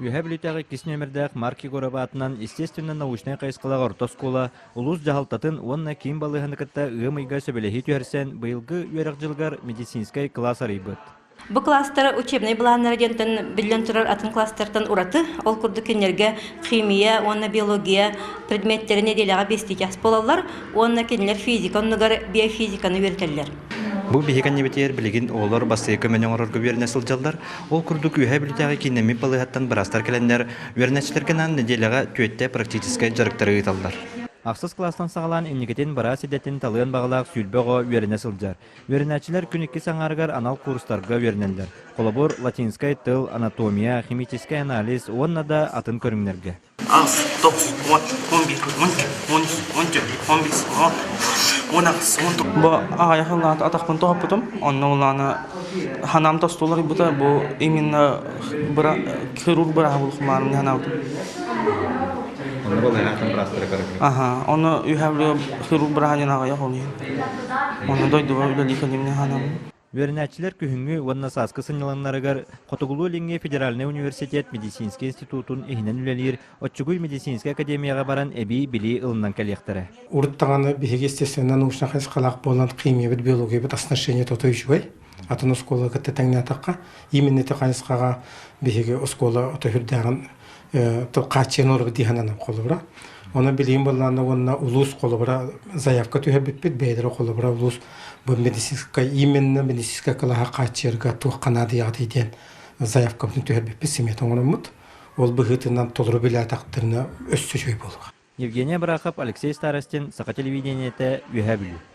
Үөһээ Бүлүүтээҕи иккис нүөмэрдээх Марк Егоров аатынан естественно-научнай хайысхалаах орто оскуола улуус дьаһалтатын уонна киин балыыһаны кытта ыам ыйга сөбүлэһии түһэрсэн, быйылгы үөрэх дьылыгар медицинскэй кылаас арыйбыт. Бу класстар учебнай былааннара диэнтэн биллэн турар атын класстартан ураты. Ол курдук кинилэргэ химия уонна биология предметтэрэ нэдиэлэҕэ биэстии чаас буолаллар уонна кинилэр физика оннугар биофизиканы үөрэтэллэр. Бу биһиги кэннибитигэр билигин оҕолор бастакы көмөнү оҥорорго үөрэнэ сылдьаллар. Ол курдук Үөһээ Бүлүүтээҕи кииннэммит балыыһаттан быраастар кэлэннэр үөрэнээччилэргэ анаан нэдиэлэҕэ түөртэ практическай дьарыктары ыыталлар. Ахсыс кылаастан саҕалаан инникитин быраас идэтин талыан баҕалаах 20 оҕо үөрэнэ сылдьар. Үөрэнээччилэр күн иккис аҥаарыгар анал курстарга үөрэнэллэр. Холобур, латинскай тыл, анатомия, химическэй анализ уонна да атын көрүҥнэргэ. Аҕыс, тоҕус, уон, он биир, он икки, он үс, он түөрт, он биэс, он он аҕыс, он Бу аҕыйах ыллаата атахпын тоһоппутум. Онно улаана ханаам тостулар бу именно быра хирург бырааһа булухмаарым ханаабытым. Онно балыыһаатын быраастара көрөккө. Аха, ону үһэ хирург бырааһа диэн аҕыйах ол иһин. Онно дойдуга үлэлии кэлимне ханаам. Үөрэнээччилэр күһүҥҥү уонна сааскы сынньалаҥнарыгар Хотугулуу-Илиҥҥи федеральнай университет медицинскэй институтун иһинэн үлэлиир Оччугуй медицинскэй академияҕа баран эбии билии ылынан кэлиэхтэрэ. Урут даҕаны биһиги естественно научнай хайысхалаах буолан химиябыт, биологиябыт оснащение тото үчүгэй. Атын оскуола кытта тэҥнээтэххэ, именно ити хайысхаҕа биһиги оскуола ото үрдээҕин хааччыйан олорбут дии сананам холобура. Онон билигин буоллаҕына уонна улуус холобура заявка түһэрбиппит, бэйэлэрэ холобура улуус бу медицинскэй именно медицинскэй кылааһы хааччыйарга туох наадыйаҕытый диэн заявкабытын түһэрбиппит, смета оҥороммут. Ол быһыытынан толору билээтэхтэринэ өссө үчүгэй буолуоҕа. Евгения Барахов, Алексей Старостин, Саха телевидениетэ, Үөһээ Бүлүү.